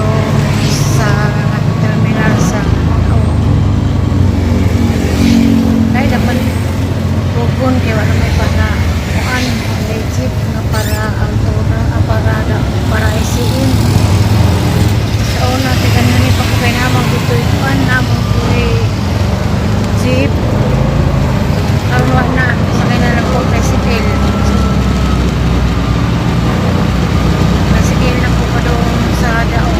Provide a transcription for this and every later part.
padong sa terminal sa Daog. Kaya dapat kugon kay wala may para kuan may jeep nga para Altura, para para ICM. Sa una kay kanini pa ko kay namang dito kuan namang kuy jeep. Karon wa na, sakay na lang ko tricycle. So, tricycle na ko padong sa Daog.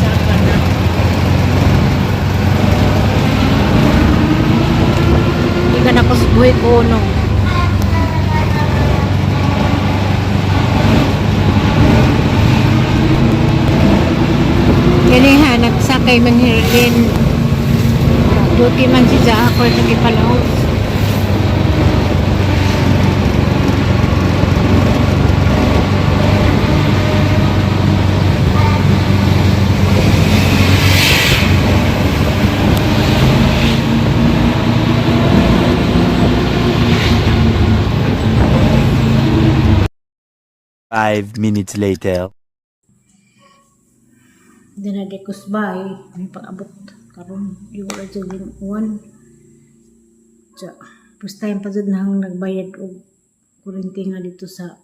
Saka na. Hindi ka na kusbuhi ko, no. Gani ha, nagsakay man Herlin. Duty man si Za ako sa Kipalaos. 5 minutes later. Dinadi ko sa bahay, may pag-abot karon di wala jud yung uwan. Tsa, first time pa jud na akong nagbayad og kuryente nga dito sa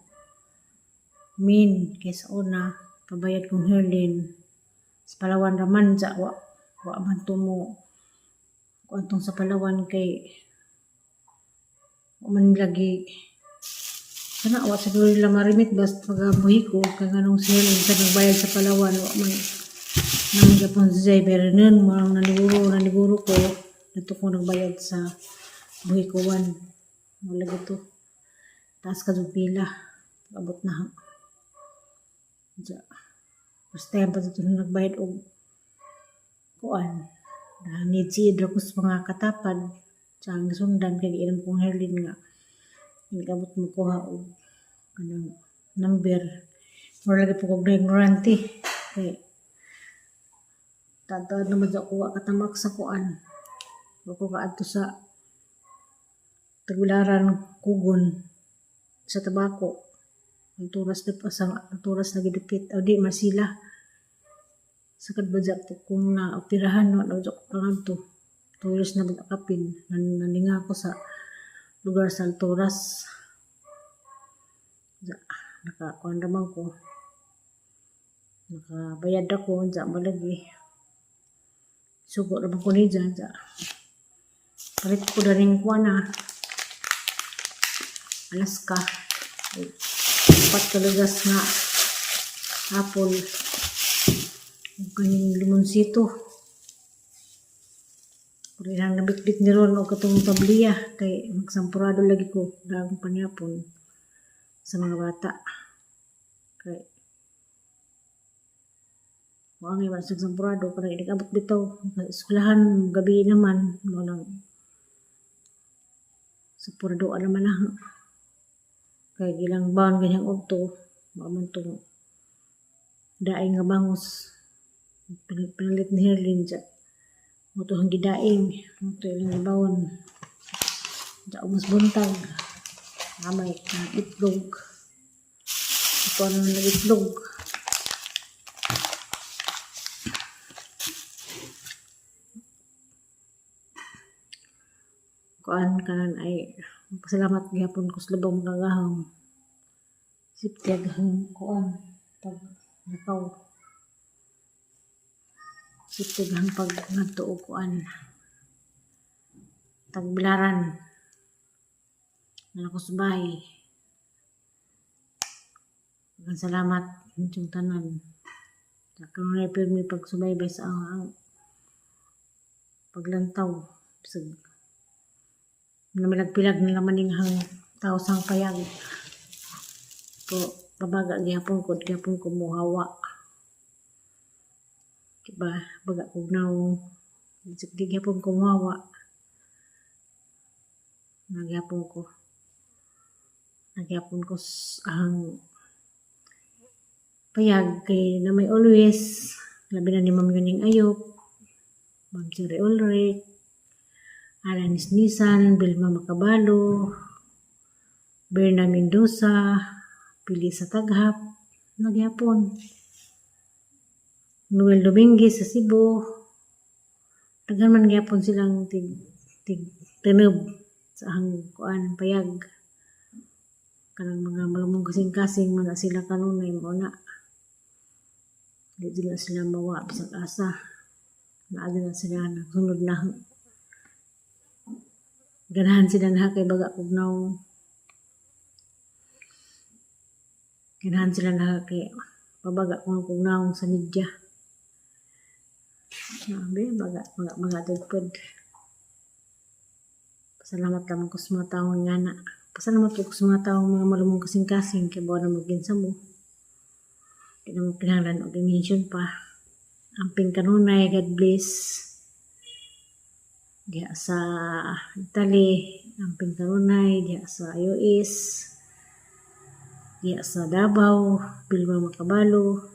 main kay sa una pabayad kong Herlin sa Palawan raman sa wa wa man tumo kuan tong sa Palawan kay wa man lagi sana wa siguro nila marimit basta pagabuhi ko kay nganong si Herlin sa nagbayad sa Palawan wa man nang gapon si Jay, pero nun mo naniguro naniguro ko dito ko nagbayad sa buhi ko one wala gito taas ka yung pila abot na. Ja. First time pa dito na nagbayad og kuan. Need si Idra ko sa mga katapad. Sa ang sundan kay giinom kong Herlin nga nagabot mo kuha og kanang number. Mura lagi po kog ignorante. Kay taad naman sa kuha katamak sa kuan. Wa ko kaadto sa Tagbilaran Kugon sa Tabako. Alturas na pa sa Alturas na gidupit. O di masila. Sakad ba po kung na operahan no na ko pangadto. 2 years na ba kapin naninga ako sa lugar sa Alturas. Ja, naka kuan raman ko. Nakabayad ako ja malagi. Sugo raman ko ni dyan. Ja. Palit ko na rin kuan na. Alaska. Apat kalagas nga apple. Ug kaning limonsito. Pero ilang nabitbit ni ron og katong tabliya kay magsampurado lagi ko dagong panyapon sa mga bata. Kay wa ngay wala sa sampurado para inig abot bitaw sa eskwelahan gabi naman mo nang sampurado naman na kay gilang baon ganyang udto wa man tong daing nga bangos. Pinalit ni Herlin dya mo to ang gidaing mo to ilang gibawon dya umas buntag namay itlog ito ano na itlog. Kuan kanan ay pasalamat gihapon ko sa labong mga safety aghang kuan pag nakaw safety aghang pag ngadto og kuan Tagbilaran na ako sa bahay. Daghang salamat inyong tanan. Kanunay pirmi pagsubaybay sa ang paglantaw. Bisag namilag-pilag na naman ning hang tao sang payag. Ko pabaga gihapon ko muhawa. Diba, baga kog nawong bisag di gihapon ko muhawa. Nagyapon ko. Nagyapon ko ang payag kay na may always labi na ni Ma'am Yuning Ayop, Ma'am Cherry Ulrich, Alanis Nisan, Vilma Macabalo, Berna Mendoza, Pili sa Taghap, nagyapon. Noel Dominguez sa Cebu. Daghan man gyapon silang tig tig tenob sa ahang kuan payag. Kanang mga malumong kasing-kasing man na sila kanunay mao na. Di jud na sila mawa bisag asa. Naa jud na sila nagsunod na. Ganahan sila na kay baga kog nawong. Ganahan sila na kay pabaga kog nawong sa media. Grabe, baga, baga, baga jud. Pasalamat lamang ko sa mga taong ngana. Pasalamat ko sa mga taong mga malumong kasing-kasing kay buwan na maginsa mo. Di na mo kinahanglan og i-mention pa. Amping kanunay, God bless. Diha sa Italy, amping kanunay, diha sa US, diha sa Davao, Bilma Makabalo.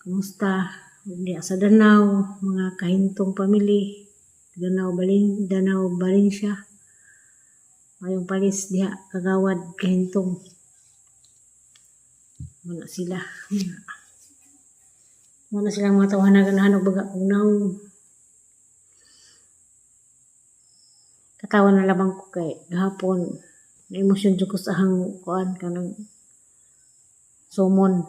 Kumusta? Diha sa Danao, mga kahintong family, Danao Balin, Danao Valencia. Mayong palis diha kagawad kahintong. Muna sila. Muna silang mga tawhana ganahan og baga kog nawong. Katawa na lamang ko kay gahapon na emosyon jud ko sa ahang kuan kanang sumon.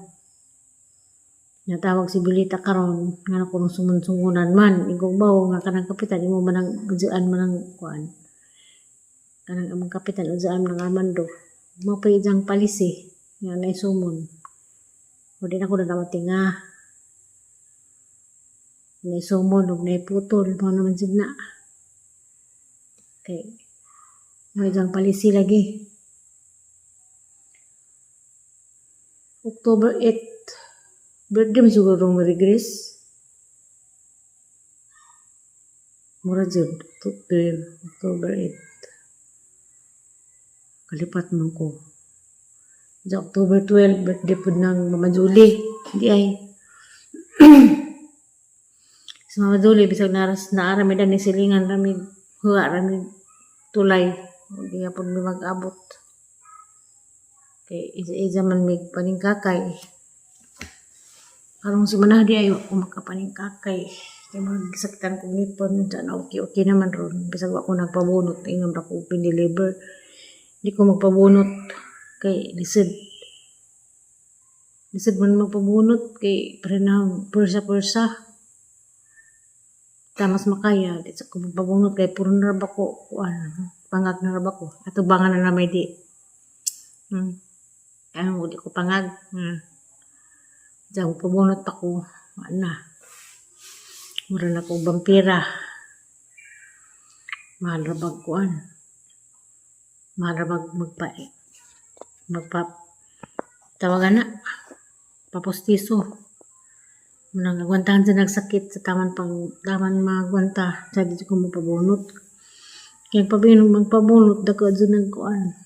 Natawag si Bilita karon nga kuno sumon-sumunan man igong bawo nga kanang kapitan imo man ang udzaan man ang kuan. Kanang among kapitan udzaan man ang Armando. Mao pa iyang palisi nga nay sumon. O di na ko na matinga. Nay sumon ug nay putol mao naman jud na. Kay mo iyang palisi lagi. October 8, birthday man siguro rong Mary Grace. Mura jud October 8. Kalipat man ko. Sa October 12, birthday pud ng Mama Julie. Di ay. Sa Mama Julie, bisag naras naara mi ni silingan rami huwa rami tulay. Di nga pud mi mag-abot. Kay isa-isa man mig paningkakay. Karong si Manah di ay ako makapaningkakay. Kay magsakitan kong ngipon, dyan okay-okay naman ron. Bisag wa ko nagpabunot, ingam ra ko open deliver. Di ko magpabunot kay lisod. Lisod man magpabunot kay parenaw pursa-pursa. Tamas makaya, di sa ko magpabunot kay puro na ra ba ko kuan, pangag na ra ba ko. Ato bangan na namay di. Ano, di ko pangag. Diyan, magpabunot pa ko. Wala na. Mura na ko vampira. Mahal ra bag kuan. Mahal ra bag magpa tawagan na. Papustiso. Munang agwantahan sa nagsakit sa taman pang taman magwanta sa di ko magpabunot. Kaya pabinong magpabunot dako jud nag kuan.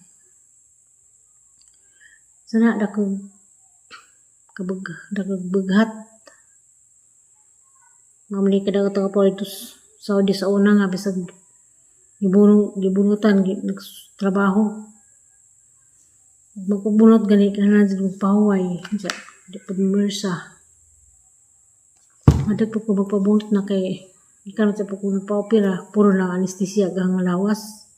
Sana dako kabag dako bughat. Mamali ka daw taga po ito Saudi sa una nga bisag gibunutan nagtrabaho. Magpabunot gani ka na jud magpahuway. Sa di pud mersa. Madag po ko magpabunot na kay ikaw sa po ko nagpa-opera, puro lang anesthesia gahang lawas.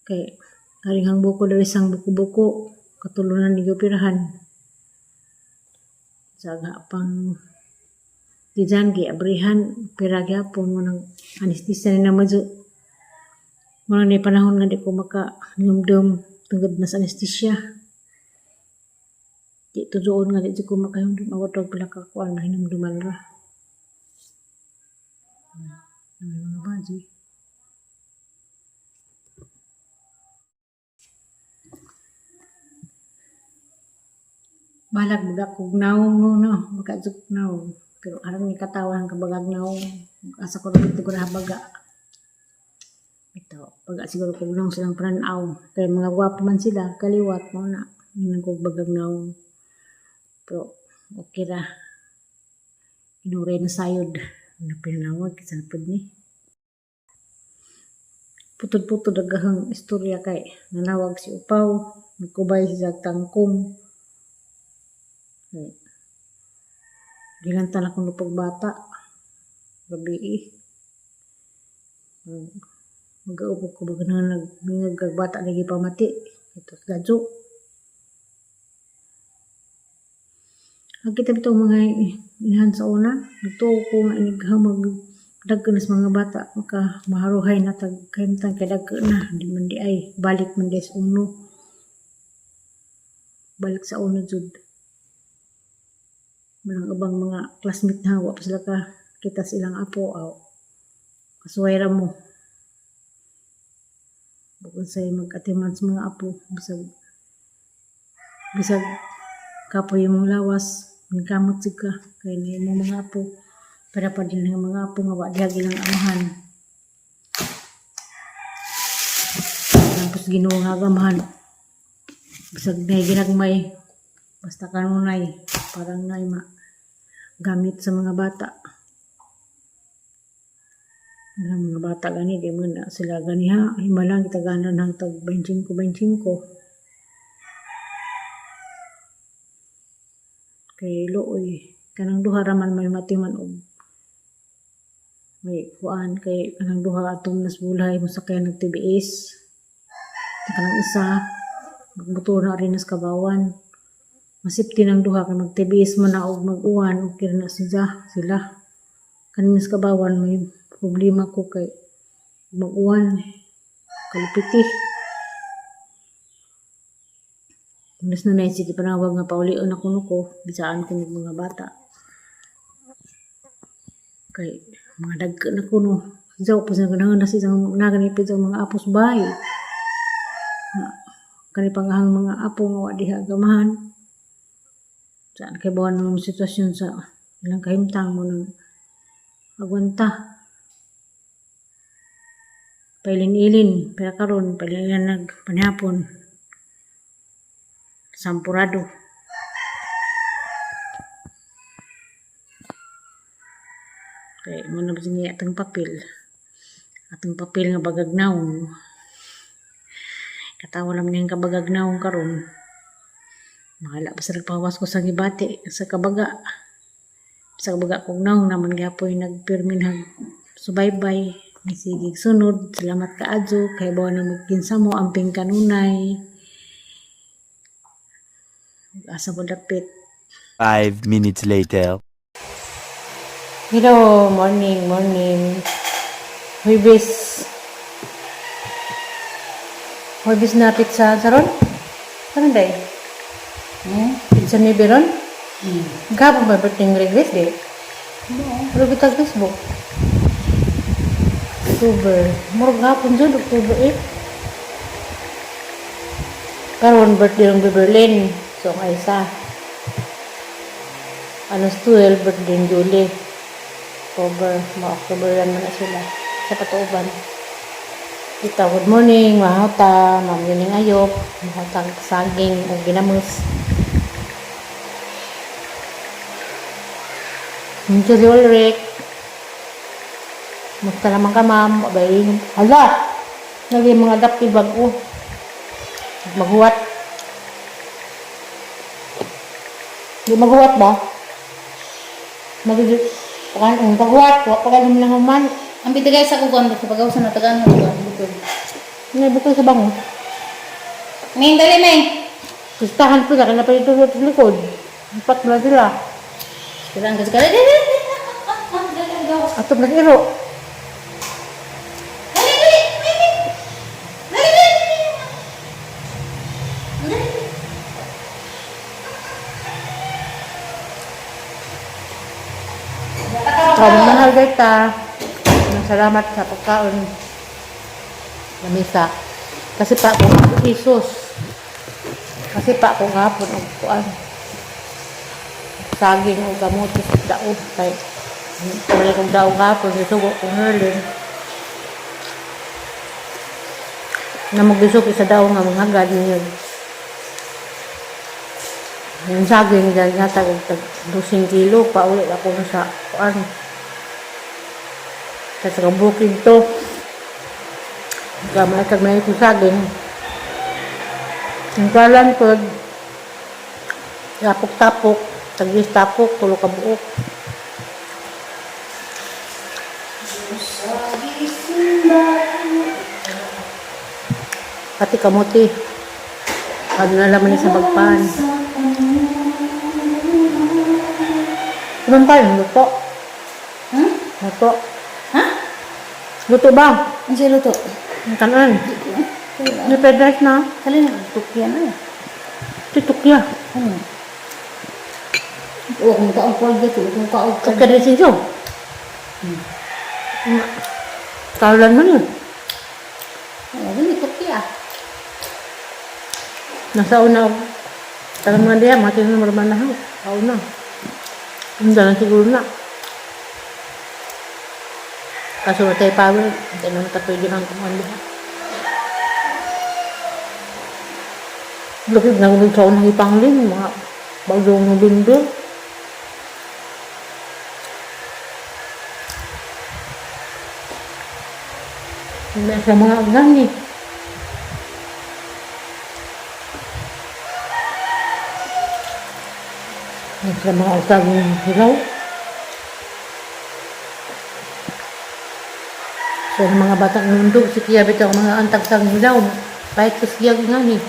Kay karing hang buko diri sang buko-buko katulunan ni operahan. Sa pang diyan gi abrihan pera gyapon mo nang anesthesia ni na medyo mo ni panahon nga di ko maka hinumdum tungod na sa anesthesia. Di tujuon nga di jud ko makahumdum awat og pila ka kuan na hinumduman ra. May mga baji. Balag baga kog nawong no no, baga jud nawong. Pero aron ni katawan ka bagag nawong. Asa ko ra ko ra baga. Ito, baga siguro kog nawong silang panan-aw. Kay mga gwapo man sila, kaliwat mo na. Ingnan kog bagag nawong. Pero okay ra. Inuray na sayod. Ano pinanawag, kisang pud ni. Putod-putod agahang istorya kay nanawag si Upaw, nagkubay si Zag Tangkong. Kay, gilantan akong pagbata. Gabi eh. Mag-aupo ko ba ganun nagmingag bata lagi pamati. Ito gadyo. Ang kita bitong mga inahan sa una, nagtuo ko nga inighang mag dagko na sa mga bata maka maharuhay na tag kahimtang kay dagko na di man di ay balik man di sa uno, balik sa uno jud. Manang ubang mga classmate na wa pa sila ka kita sa ilang apo aw kasuway ra mo bukod sa mag-atiman sa mga apo, bisag bisag kapoy imong lawas, nagkamot jud ka kay na imong mga apo para pa din ang mga apo nga wa diha ilang amahan. Tapos Ginoo nga amahan, bisag nay ginagmay, basta kanunay parang nay ma gamit sa mga bata. Ang mga bata gani di mo na sila gani ha, himala kita ganan hang tag 25 25 kay luoy kanang duha ra man may matiman og may kuan kay kanang duha atong nas bulay mo sakay nag TBS, kanang isa magmotor na rin nas kabawan. Masipti ng duha kay mag TBS man na og mag-uwan, okay ra na sila sila. Kaning nas kabawan may problema ko kay mag-uwan kalupiti. Mas na naisip panawag nga paulion ako nuko bisaan ko ng mga bata. Kay mga dagko na kuno. Zaw pa sa ganahan na sisang naganipid sa mga apos bay. Nga, kani pangahang mga apo nga wa diha gamahan. Saan kay bawan ng sitwasyon sa ilang kahimtang mo nang agwanta. Pailin-ilin, pero karon pailin nagpanihapon. Sampurado. Kay mo na niya atong papel. Atong papel nga bagagnawon. Katawa naman niyang kabagagnawon karon. Mahala pa sa nagpawas ko sa gibati sa kabaga. Sa kabaga kog naong naman gyapon nagpirminhag subaybay. Nisigig sunod. Salamat kaadyo. Kay bawa na mo kinsa mo amping kanunay. Asa mo dapit. 5 minutes later. Hello, morning, morning. Huwebes. Huwebes na pizza saron? Karon day? Pizza ni Beron? Gapon ba birthday ni Grace day? No. Pero bitag Facebook. October. Murag gapon jud October 8. Karon birthday ng Beverlyn. So ang isa. Alas 12 birthday ni Julie. October, ma-October lang na sila sa patuoban. Ita, good morning, mahota, ma'am Yuning Ayop, mahota saging o ginamos. Hindi si Ulrich. Musta naman ka, ma'am? Abay, hala! Naging mga adaptive bago. Maghuwat. Di maghuwat ba? Maghuwat. Ang paghuwat, wa pa kayo lang human. Ang bitigay sa kugon, sa pagaw sa natagan mo kugon. Bukod. Ngay bukod sa bango. Ming, dali, Ming! Gustahan po na, kaya pa ito sa likod. Ipat na sila. Kailangan kasi dali, dali, dali! Dali, dali, Atop na iro. dali, dali, Ming, Ming! Dali, dali, dali! Dali! Oh, mahal kita. Salamat sa pagkaon. Lamisa. Kasi pa ako Jesus. Kasi pa ako gahapon og kuan. Saging og kamote sa daog kay wala kong daog gahapon gisugo kong herlin. Na magisog sa daog nga mga hagad niyo. Yung saging dahil natag og tag 12 kilo pauli ako na sa kuan. Sa bukid to. Gamay kag may saging. Ang kalan ko, tapok-tapok, tagis tapok, tulo ka buok. Pati kamuti. Ano na laman niya sa bagpan. Ano tayo? Luto. Hmm? Luto. Ha? Luto ba? Ang siya luto? Ang kanan. May fried rice na. Kali na, tukyan na. Titukya. Ano? Oo, kung kaong kwalga to, kung kaong Tukya din siyo. Kalan man yun. Oo, hindi tukya. Nasa una. Tagang mga diya, mga tinanong marama na ho. Kauna. Ang dala siguro na. Kaso wala tayo power. Hindi naman tayo pwede nang kumuhan diha. Lupit na kung sa unang ipanglin, mga bagong November. Hindi sa mga gani. Sa mga usag ng hilaw. So, ang mga bata nundog, si Kia bitaw mga antag sa hilaw. Kahit sa siya nga ni.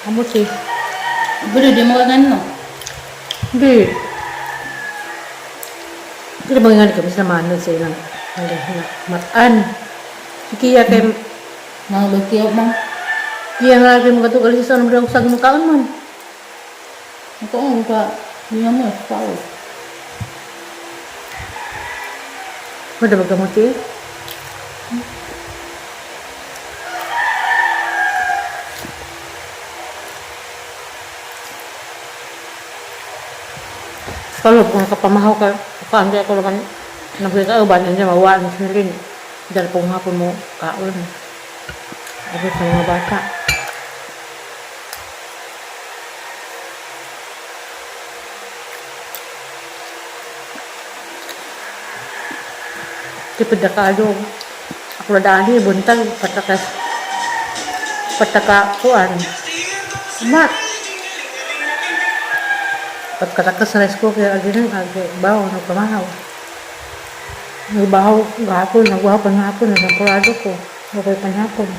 Amo si. Pero di mo kagan, no? Hindi. Hindi ba nga kami sa manon sa ilang matan. Si Kia kay Mga lugkiyaw, mang. Kia nga kay mga tugal sa anong usag mo kaon man. Ito ang ka, hindi mo, tao. Madabag ka mo ti. Kalau kung kapamahaw ka, kaan kaya ko naman nagkita uban, hindi mawaan sa rin. Dahil kung hapon mo kaon. Ako sa mga bata. Tipid na kayo. Ako na dali, buntag, patakas. Pataka, kuan. Ma. Pagkatakas rice cooker, agi nang agi, bawo, nagpamahaw. Nagbahaw, gahapon, nagbahaw panghapon, nagsampurado ko. Okay, panghapon.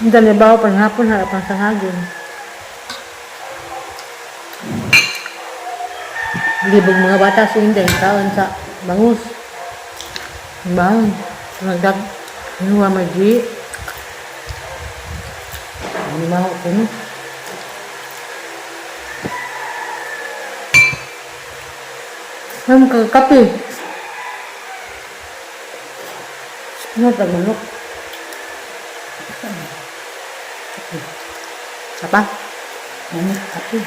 Ang dali bawo panghapon, harapan sa hagin. Libog mga bata sa inday, kaon sa bangus. Bang, nagdag, nuwa maji. Ano ba ako no? Ang kakape. Ano tag manok? Apa? Ano, kape.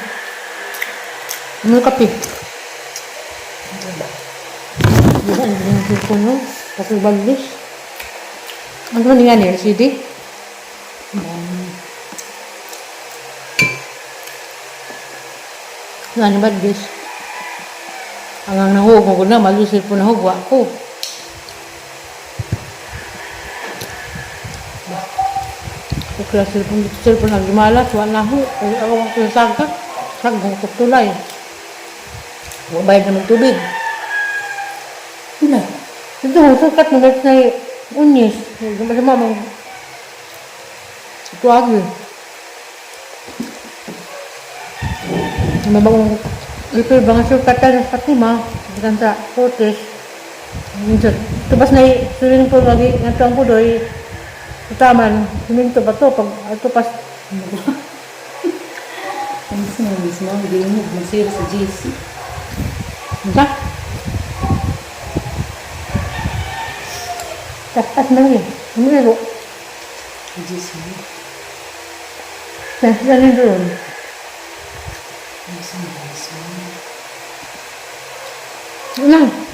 Ano kape? Yan, yung ko no. Kasi bagis. Ano man nga ni LCD? Nga ni bagis. Ang ang nahug ko na, malusil po nahug, wa ko. Kaya cellphone, cellphone ang gimalas, wa na ho. Kaya ako ang saga, sagang tulay. Wa bayad na tubig. Wala. Ito, sukat mo na unyis. Masama mang ito agi. Mabang ito ba nga sukatan sa Fatima, gikan sa Cortes. Minsan, tubas na swimming pool lagi nga tuang ko doy. Utaman, swimming ba to pag ato pas Ang gusto mo mismo, hindi mo magsira sa GC. Unsa? Tas man ni. Miro. GC mo. Nasa ni doon. Ang gusto mo mismo. Ano?